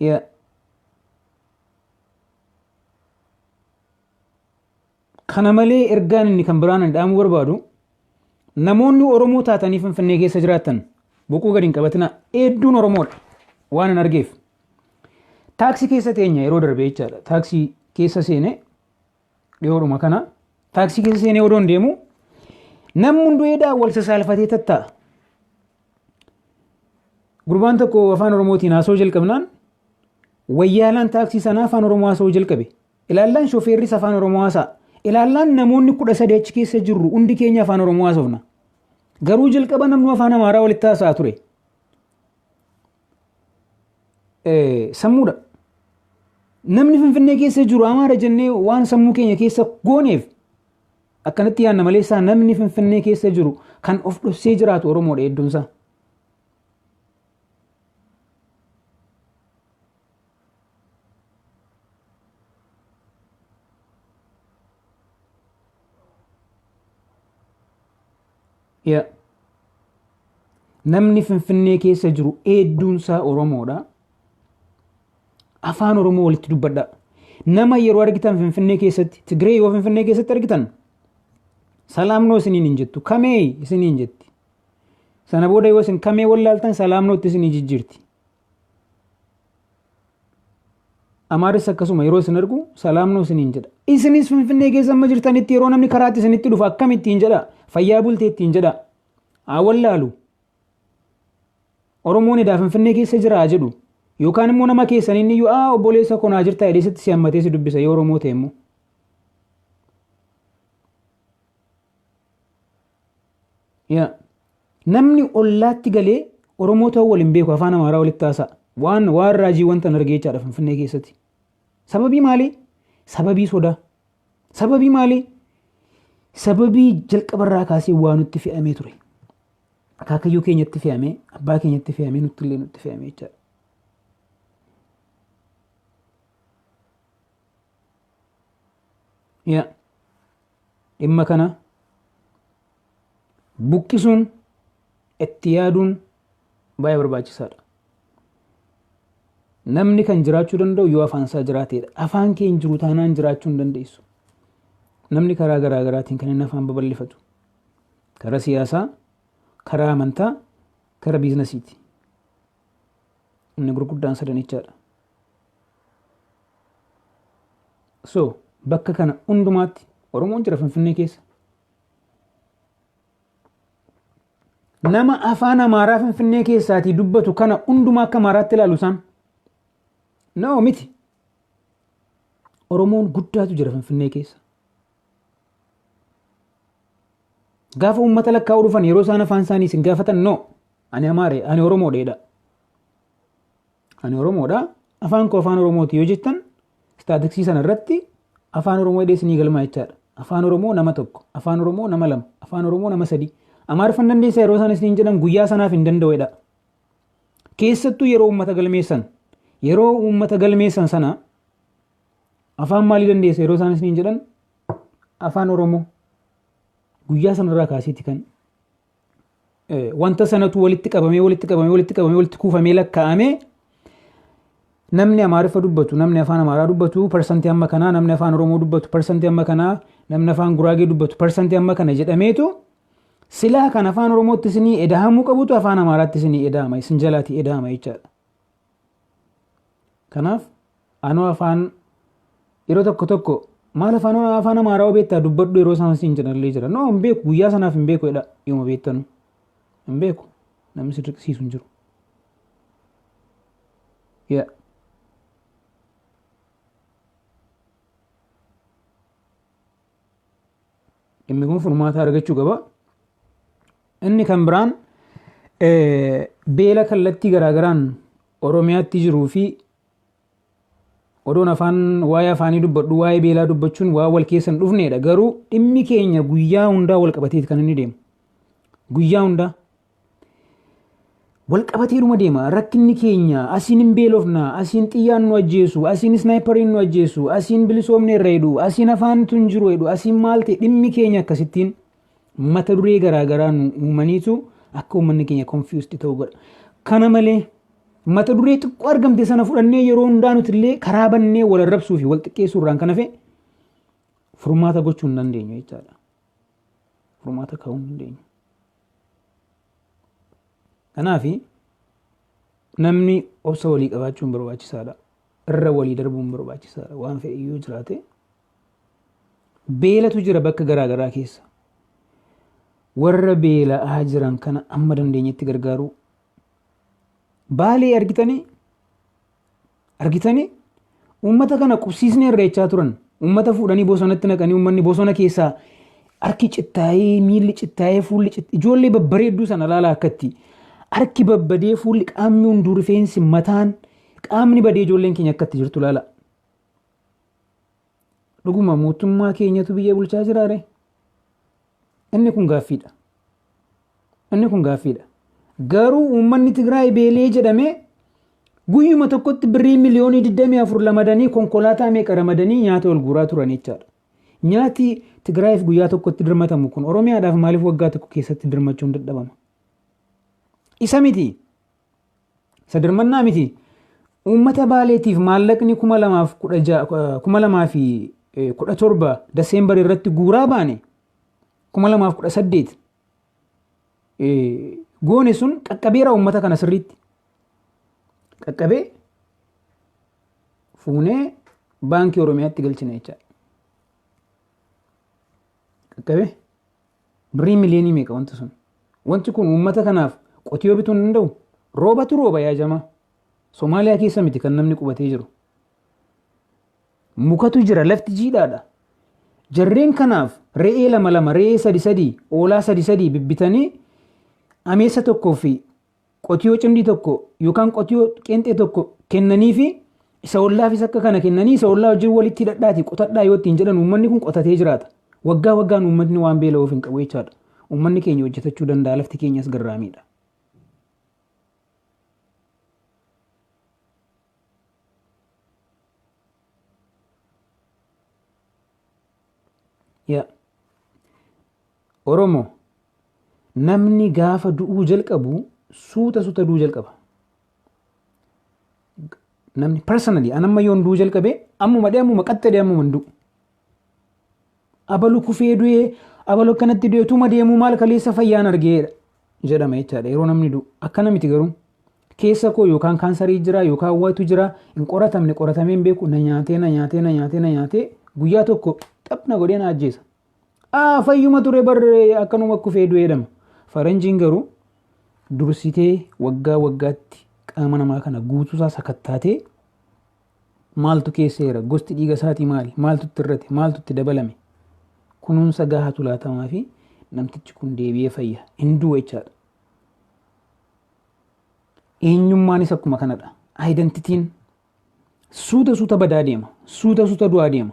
Yaa. Kana malee ergaan inni kan biraan ani dhaamuu barbaadu namoonni Oromoo taatanii Finfinnee keessa jiraattan boquu gadi hin qabatinaa. Hedduun Oromoodha waan hin argeef. Taaksii keessa teenya yeroo darbe jechaadha. Taaksii keessa seene dhiyoodhuma kana taaksii keessa seenee odoon deemu namni hunduu edaa wal sasaalfatee tatta'a. Gurbaan tokko afaan Oromootiin haasa'uu jalqabnaan wayyaalaan taaksii sanaa afaan Oromoo haasa'uu jalqabe. Ilaallaan shofeerris afaan Oromoo haasa'a. Ilaallaan namoonni 13 achi keessa jirru hundi keenya afaan Oromoo haasofna. Garuu jalqaba namnu afaan Amaaraa walitti haasa'aa ture. Sammuudha. Namni Finfinnee keessa jiru Amaara jennee waan sammuu keenya keessa gooneef akkanatti yaadna malee isaa namni Finfinnee keessa jiru kan of dhoksee jiraatu Oromoodha hedduunsaa. Yaa. Namni Finfinnee keessa jiru hedduunsaa Oromoodha. Afaan Oromoo walitti dubbadha. Nama yeroo argitan Finfinnee keessatti, Tigree yoo Finfinnee keessatti argitan, salaamnoo isiniin hin jettu, kamee isiniin jetti. Sana booda yoo isin kamee wallaaltan salaamnootti isinii jijjiirti. Amaaris akkasuma yeroo isin argu salaamnoo isiniin jedha. Isinis Finfinnee keessa amma jirtanitti yeroo namni karaatti isinitti dhufu akkamittiin jedha. Fayyaa bultee ittiin jedha. Haa wallaalu. Oromoon edaa Finfinnee keessa jira jedhu. Yookaan immoo nama keessan inni iyyuu aa obboleessa koo naa jirtaa jedhee sitti si hammatee si dubbisa yoo Oromoo ta'e immoo. Yaa. Namni ollaatti galee Oromoo ta'uu wal hin beeku afaan Amaaraa walitti haasa'a. Waan raajii wanta argee jechaadha Finfinnee keessatti. Sababii maalii? Sababii sodaa. Sababii maalii? Sababii jalqabarraa kaasee waa nutti fe'amee ture. Akaakayyuu keenyatti fe'amee, abbaa keenyatti fe'amee, nutti illee nutti fe'amee jechaadha. Yaa. Dhimma kana buqqisuun itti yaaduun baay'ee barbaachisaadha. Namni kan jiraachuu danda'u yoo afaan isaa jiraateedha. Afaan kee hin jiru taanaan jiraachuu hin dandeessu. Namni karaa garaa garaatiin kan inni afaan babal'ifatu. Karaa siyaasaa, karaa amantaa, karaa biizinasiiti. Inni gurguddaan sadanichaadha. So bakka kana hundumaatti Oromoon jira Finfinnee keessa. Nama afaan Amaaraa Finfinnee keessaatii dubbatu kana hundumaa akka Amaaraatti ilaalu isaan. No miti. Oromoon guddaatu jira Finfinnee keessa. Gaafa uummata lakkaa'uu dhufan yeroo isaan afaan isaanii isin gaafatan no ani Amaare ani Oromoodha. Ani Oromoodha. Afaan koo afaan Oromooti yoo jettan istaatiksii sana irratti afaan Oromoo jedhee isinii galmaa jechaadha. Afaan Oromoo nama tokko, afaan Oromoo nama lama, afaan Oromoo nama sadi. Amaariffan dandeessaa yeroo isaan isiniin jedhan guyyaa sanaaf hin danda'u jedha. Keessattuu yeroo uummata galmeessan, yeroo uummata galmeessan sana afaan maalii dandeessa yeroo isaan isiniin jedhan afaan Oromoo guyyaa sanarraa kaaseeti kan wanta sanatu walitti qabamee walitti qabamee walitti qabamee walitti kuufamee lakkaa'amee namni Amaariffa dubbatu, namni afaan Amaaraa dubbatu parsantii amma kanaa, namni afaan Oromoo dubbatu parsantii amma kanaa, namni afaan Guraagee dubbatu parsantii amma kana jedhameetu silaa kan afaan Oromootti isinii edahamuu qabutu afaan Amaaraatti isinii edahama, isin jalaatii edahama jechaadha. Kanaaf anoo afaan yeroo tokko tokko maal afaan Amaaraa beektaa dubbadhu yeroo isaan siin jedhanillee jira. No hin beeku, guyyaa sanaaf hin beeku jedha yooma beektanu. Hin beeku, namni si dirqisiisu hin jiru. Yeah. Dhimmi kun furmaata argachuu qaba. Inni kan biraan beela kallattii garaagaraan Oromiyaatti jiruu fi odoon afaan waa'ee afaanii dubbadhu waa'ee beelaa dubbachuun waa wal keessa hin dhufneedha. Garuu dhimmi keenya guyyaa hundaa wal qabateeti kan inni deemu. Guyyaa hundaa. Wal qabateedhuma deema. Rakkinni keenya asiin hin beelofna, asiin xiyyaan nu ajjeesu, asiin isnaayipariin nu ajjeesu, asiin bilisoomne irra jedhu, asiin afaantu hin jiru jedhu, asiin maal ta'e dhimmi keenya akkasittiin mata duree garaagaraa nu uumaniitu akka uummanni keenya confused ta'u godha. Kana malee mata duree xiqqoo argamte sana fudhannee yeroo hundaa nuti illee karaa bannee wal arrabsuu fi wal xiqqeessuu irraan kan hafe furmaata gochuu hin dandeenyu jechaadha. Furmaata kaa'uu hin dandeenyu. Kanaaf namni obsa walii qabaachuun barbaachisaadha. Irra walii darbuun barbaachisaadha. Waan fedhe yoo jiraate beelatu jira bakka garaa garaa keessa. Warra beela'aa jiran kana amma dandeenyetti gargaaruu. Baalee argitanii uummata kana qubsiisnee irreechaa turan. Uummata fuudhanii bosonatti naqanii uummanni bosona keessaa harki cittaa'ee, miilli cittaa'ee, fuulli cittaa'ee, ijoollee babbareedduu sana ilaalaa akkatti harki babbadee, fuulli, qaamni hunduu, rifeensi mataan, qaamni badee ijoolleen keenya akkatti jirtu ilaala. Dhuguma mootummaa keenyatu biyya bulchaa jiraare? Inni kun gaaffiidha. Inni kun gaaffiidha. Garuu uummanni Tigraay beelee jedhamee guyyuma tokkotti birrii miliyoonii 24 ramadanii konkolaataa meeqa ramadanii nyaata ol guuraa turan jechaadha. Nyaati Tigraayiif guyyaa tokkotti dirmatamu kun Oromiyaadhaaf maaliif waggaa tokko keessatti dirmachuun dadhabama? Isa miti. Isa dirmannaa miti. Uummata Baaleetiif maallaqni 2016, 2017 Daseembar irratti guuraa baane 2018 goone sun qaqqabeera uummata kana sirriitti. Qaqqabee fuunee baankii Oromiyaatti galchine jechaadha. Qaqqabee birrii miliyoonii meeqa wanti sun. Wanti kun uummata kanaaf qotiyoo bituu hin danda'u, Roobatu rooba yaa jamaa. Somaaliyaa keessa miti kan namni qubatee jiru. Mukatu jira, lafti jiidhaadha. Jarreen kanaaf re'ee lama lama, re'ee sadi sadi, oolaa sadi sadi bibbitanii ameessa tokkoo fi qotiyoo cimdii tokko yookaan qotiyoo qeenxee tokko kennanii fi isa ollaafis akka kana kennanii isa ollaa wajjin walitti hidhadhaati qotadhaa yoo ittiin jedhan uummanni kun qotatee jiraata. Waggaa waggaan uummatni waan beela'uuf hin qabu jechaadha. Uummanni keenya hojjetachuu danda'a, lafti keenyas garraamiidha. Yaa Oromoo, namni gaafa du'uu jalqabu suuta suuta du'uu jalqaba. Namni personally an amma yoon du'uu jalqabe ammuma dhee ammuma qaxxadee ammuma hin du'u. Abalu kufee du'ee, abalu akkanatti du'ee, tuma deemuu maal kaleessa fayyaan argeedha jedhama jechaadha yeroo namni du'u. Akkana miti garuu keessa koo yookaan kaansarii jira yookaan watu jira, hin qoratamne, qoratamee hin beeku, na nyaatee na nyaatee na nyaatee na nyaatee guyyaa tokko xaph na godhee na ajjeesa. Aa, fayyuma ture bar, akkanuma kufee du'ee jedhama. Faranjiin garuu dursitee waggaa waggaatti qaama namaa kana guutuusaa sakattaatee, maaltu keessa jira, gosti dhiiga isaatii maali, maaltu itti irrate, maaltu itti dabalame, kunuunsa gahaatu laatamaa fi namtichi kun deebi'ee fayya, hin du'u jechaadha. Eenyummaanis akkuma kanadha. Identityn suuta suuta badaa deema, suuta suuta du'aa deema.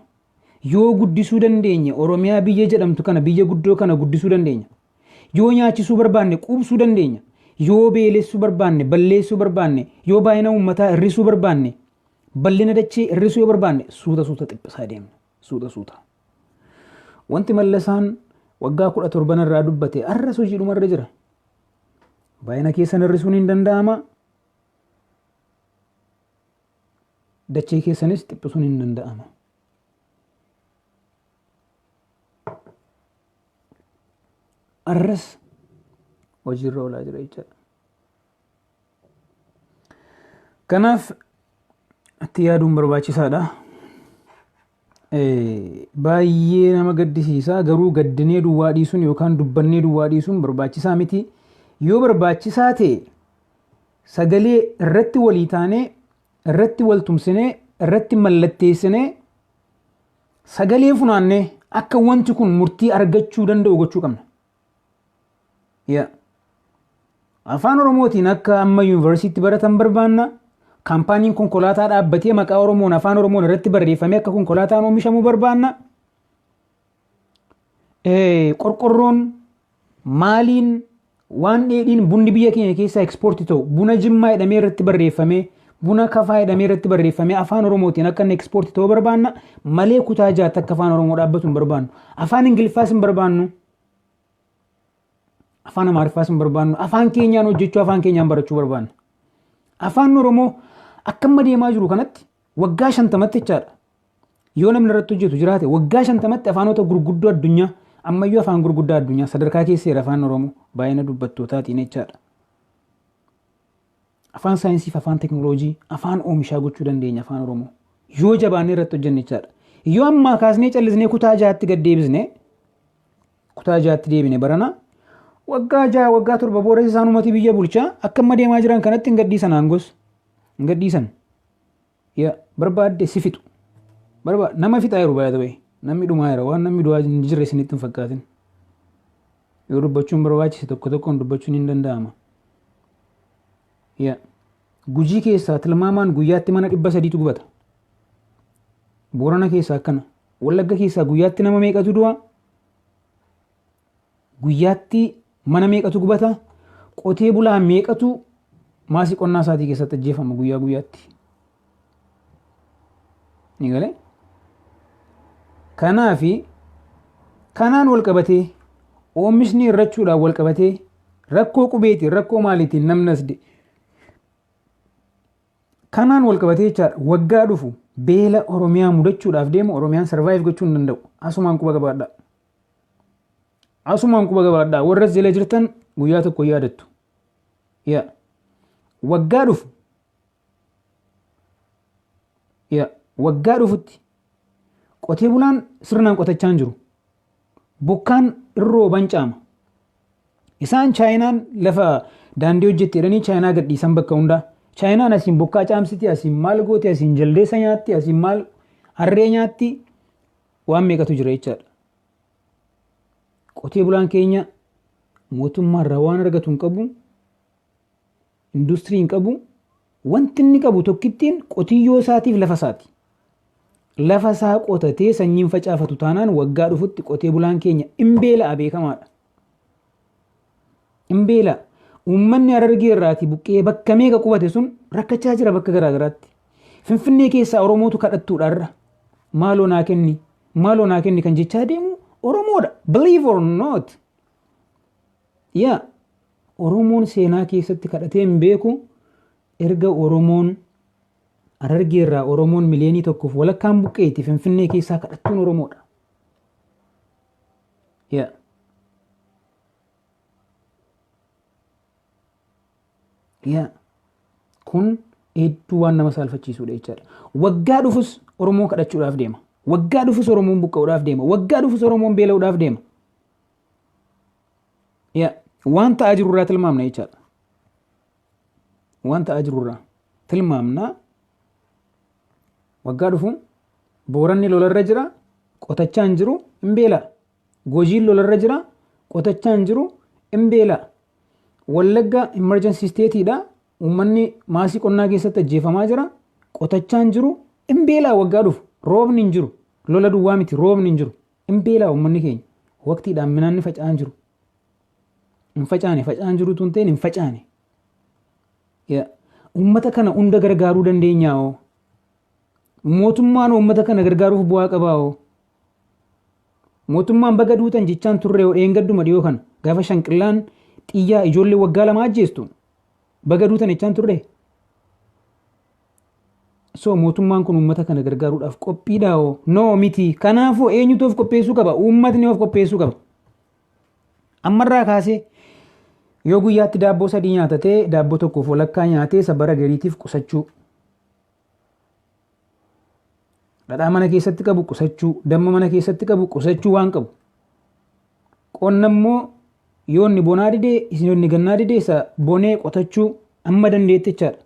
Yoo guddisuu dandeenye Oromiyaa biyya jedhamtu kana, biyya guddoo kana guddisuu dandeenya. Yoo nyaachisuu barbaanne quubsuu dandeenya. Yoo beelessuu barbaanne, balleessuu barbaanne, yoo baay'ina uummataa hir'isuu barbaanne, bal'ina dachee hir'isuu yoo barbaanne, suuta suuta xiphisaa deemna. Suuta suuta. Wanti Mallasaan waggaa 17 irraa dubbate har'as hojiidhumarra jira. Baay'ina keessan hir'isuun hin danda'ama. Dachee keessanis dhiphisuun hin danda'ama. Arras hojiirra oolaa jira jechaadha. Kanaaf itti yaaduun barbaachisaadha. Baay'ee nama gaddisiisa, garuu gaddinee duwwaa dhiisuun yookaan dubbannee duwwaa dhiisuun barbaachisaa miti. Yoo barbaachisaa ta'e sagalee irratti walii taanee, irratti wal tumsinee, irratti mallatteessinee, sagalee funaannee akka wanti kun murtii argachuu danda'u gochuu qabna. Yaa. Afaan Oromootiin akka amma yuunivarsiitti baratan barbaanna. Kaampaaniin konkolaataa dhaabbatee maqaa Oromoon, afaan Oromoon irratti barreeffamee akka konkolaataan oomishamu barbaanna. Qorqorroon maaliin waan dheedhiin bunni biyya keenya keessaa ekspoortii ta'u buna Jimmaa jedhamee irratti barreeffamee, buna Kafaa jedhamee irratti barreeffamee afaan Oromootiin akka inni ekspoortii ta'u barbaanna malee kutaa jaatti akka afaan Oromoo dhaabbatu hin barbaannu. Afaan Ingiliffaas hin barbaannu. Afaan Amaariffaas hin barbaannu. Afaan keenyaan hojjechuu, afaan keenyaan barachuu barbaanna. Afaan Oromoo akka amma deemaa jiru kanatti waggaa 50tti jechaadha. Yoo namni irratti hojjetu jiraate waggaa 50tti afaanota gurguddoo addunyaa, ammayyuu afaan gurguddaa addunyaa sadarkaa keesseera afaan Oromoo baay'ina dubbattootaatiin jechaadha. Afaan saayinsii fi afaan teknooloojii, afaan oomishaa gochuu dandeenya afaan Oromoo. Yoo jabaannee irratti hojjenne jechaadha. Yoo ammaa kaasnee callisnee kutaa jaatti gad deebisne, kutaa jaatti deebine barana, waggaa 6, waggaa 7 booda isaanumati biyya bulchaa akka amma deemaa jiran kanatti hin gadhiisan, aangoos hin gadhiisan. Yaa barbaadde si fixu. Nama fixaa jiru baay'ee ta'e, namni dhumaa jira, waan namni du'aa hin jirre isinitti hin fakkaatin. Yoo dubbachuun barbaachise tokko tokkoon dubbachuun hin danda'ama. Yaa Gujii keessaa tilmaamaan guyyaatti mana 300tu gubata. Boorana keessaa akkana. Wallagga keessaa guyyaatti nama meeqatu du'a? Guyyaatti mana meeqatu gubata? Qotee bulaa meeqatu maasii qonnaa isaatii keessatti ajjeefama guyyaa guyyaatti? Ni galee? Kanaafi kanaan wal qabatee, oomishni hir'achuudhaan wal qabatee, rakkoo qubeetiin, rakkoo maaliitiin namni as kanaan wal qabatee jechaadha, waggaa dhufu beela Oromiyaa mudachuudhaaf deemu Oromiyaan survive gochuu hin danda'u. Asumaan quba qabaadhaa. Asumaan quba qabaadhaa. Warra jala jirtan guyyaa tokko yaadattu. Yaa waggaa dhufu, yaa waggaa dhufutti qotee bulaan sirnaan qotachaa hin jiru. Bokkaan irrooban caama. Isaan Chaayinaan lafa Daandii hojjette jedhanii Chaayinaa gadhiisan bakka hundaa. Chaayinaan asiin bokkaa caamsiti, asiin maal gooti, asiin jaldeessa nyaatti, asiin maal harree nyaatti waan meeqatu jira jechaadha. Qotee bulaan keenya mootummaarraa waan argatu hin qabu, industirii hin qabu, wanti inni qabu tokkittiin qotiyyoo isaatiif lafa isaati. Lafa isaa qotatee sanyiin facaafatu taanaan waggaa dhufutti qotee bulaan keenya hin beela'a beekamaadha. Hin beela'a. Uummanni Harargee irraatii buqqee bakka meeqa qubate sun rakkachaa jira bakka garaa garaatti. Finfinnee keessaa Oromootu kadhattuudha har'a. Maaloo naa kenni, maaloo naa kenni kan jechaa deemu Oromoodha. Believe or not. Yaa Oromoon seenaa keessatti kadhatee hin beeku erga Oromoon Harargee irraa Oromoon miliyoonii tokkoof walakkaan buqqeeti Finfinnee keessaa kadhattuun Oromoodha. Yaa. Yaa. Kun hedduu waan nama saalfachiisudha jechaadha. Waggaa dhufus Oromoon kadhachuudhaaf deema. Waggaa dhufus Oromoon buqqa'uudhaaf deema. Waggaa dhufus Oromoon beela'uudhaaf deema. Yaa. Waan ta'aa jiru irraa tilmaamna jechaadha. Waan ta'aa jiru irraa tilmaamna. Waggaa dhufu Booranni lolarra jira, qotachaa hin jiru, hin beela'a. Gojiin lolarra jira, qotachaa hin jiru, hin beela'a. Wallagga emergency state dha. Uummanni maasii qonnaa keessatti ajjeefamaa jira. Qotachaa hin jiru, hin beela'a waggaa dhufu. Roobni hin jiru. Lola duwwaa miti, roobni hin jiru. Hin beela'a uummanni keenya. Waqtiidhaan midhaan faca'aa hin jiru. Hin facaane, faca'aa hin jiru tun ta'in hin facaane. Uummata kana hunda gargaaruu dandeenyaa hoo? Mootummaan uummata kana gargaaruuf bu'aa qabaa hoo? Mootummaan baga duutan jechaan turre hoo dheengadduma dhiyoo kana gaafa shanqillaan xiyyaa ijoollee waggaa lama ajjeestu baga duutan jechaan turre. So mootummaan kun uummata kana gargaaruudhaaf qophiidhaa hoo? No miti. Kanaafuu eenyutu of qopheessuu qaba? Uummatni of qopheessuu qaba. Ammarraa kaasee yoo guyyaatti daabboo sadii nyaatatee daabboo tokkoof walakkaa nyaatee isa bara gariitiif qusachuu. Dhadhaa mana keessatti qabu qusachuu, damma mana keessatti qabu qusachuu waan qabu. Qonna immoo yoo inni bonaa didee isin yoo inni gannaa didee isa bonee qotachuu amma dandeettichaadha.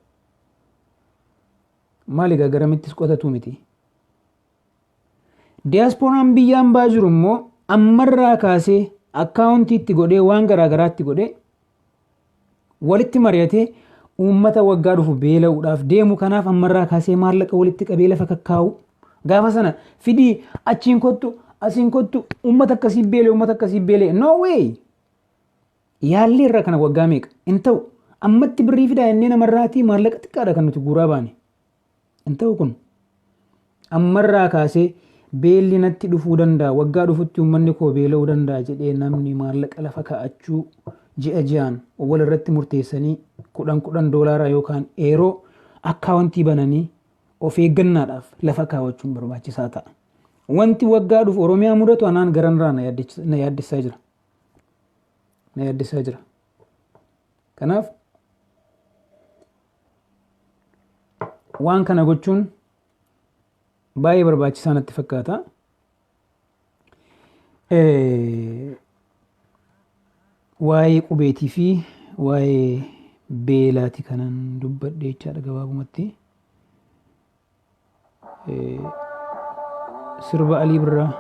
Maali egaa garamittis qotatu miti. Diyaaspooraan biyya ambaa jiru immoo ammarraa kaasee akkaawuntii itti godhee waan garaa garaatti godhee walitti mari'atee uummata waggaa dhufu beela'uudhaaf deemu kanaaf ammarraa kaasee maallaqa walitti qabee lafa kakkaa'u. Gaafa sana fidii achiin kottu asiin kottu uummata akkasii beela'e uummata akkasii beela'e no way. Yaalli irra kana waggaa meeqa hin ta'u ammatti birrii fidaa jennee namarraatii maallaqa xiqqaadha kan nuti guuraa baane. Hin ta'u kun. Ammarraa kaasee beelli natti dhufuu danda'a, waggaa dhufutti uummanni koo beela'uu danda'a jedhee namni maallaqa lafa kaa'achuu ji'a ji'aan wal irratti murteessanii kudhan kudhan doolaaraa yookaan eeroo akkaawuntii bananii of eeggannaadhaaf lafa kaawwachuun barbaachisaa ta'a. Wanti waggaa dhufu Oromiyaa mudatu anaan garanirraa na yaaddessaa jira. Na yaaddessaa jira. Kanaaf waan kana gochuun baay'ee barbaachisaa natti fakkaata. Waa'ee qubeetii fi waa'ee beelaati kanan dubbadhe jechaadha gabaabumatti. Sirba Alii Birraa.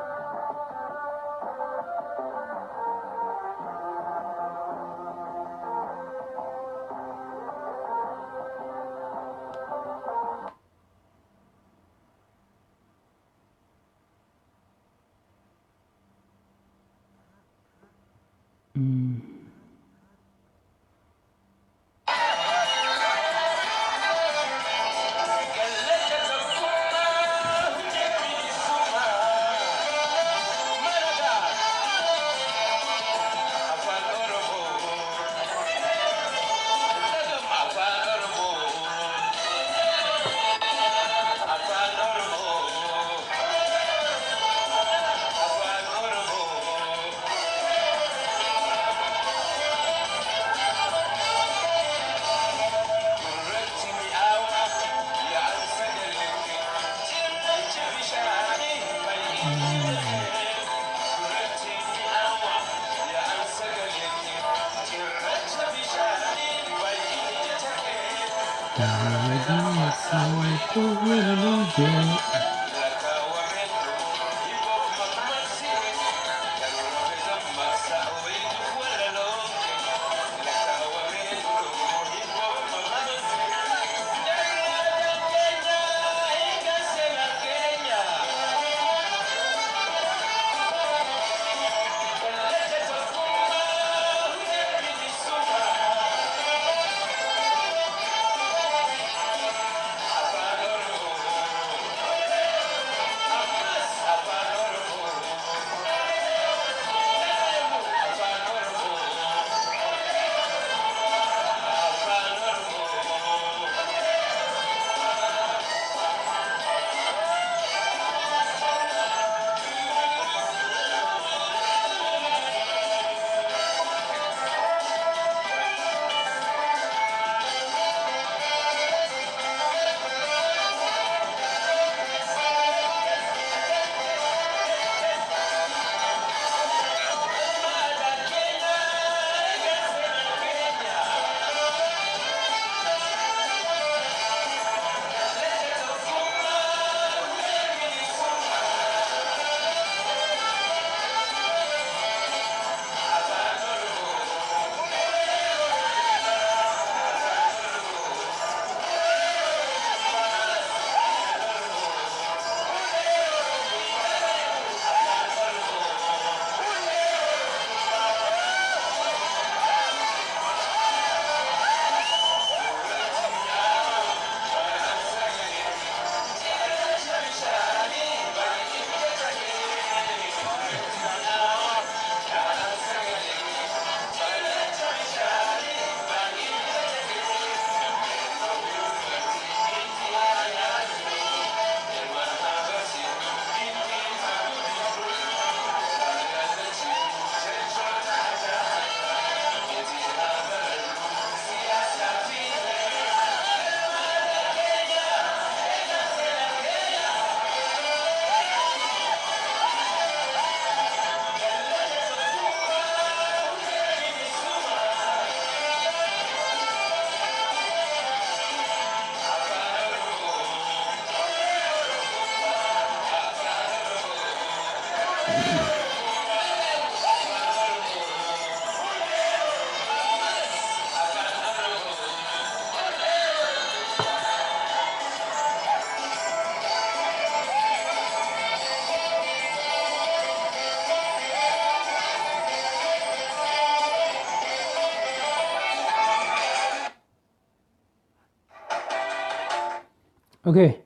Okay.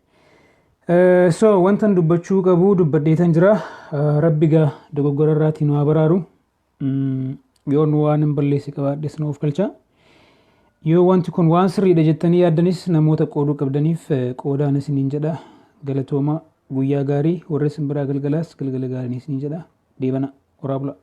So wantan dubbachuu qabu dubbadheetan jira. Rabbi gaa dogoggora irraatii nu haa baraaru. Yoo nu waan hin balleesse qabaadhes nu of galcha. Yoo wanti kun waan sirriidha jettanii yaaddanis namoota qooduu qabdaniif qoodaan isiniin jedha. Galatooma, guyyaa gaarii, warra isin biraa galgalaas galgala gaarii isiniin jedha. Deebana horaa bula.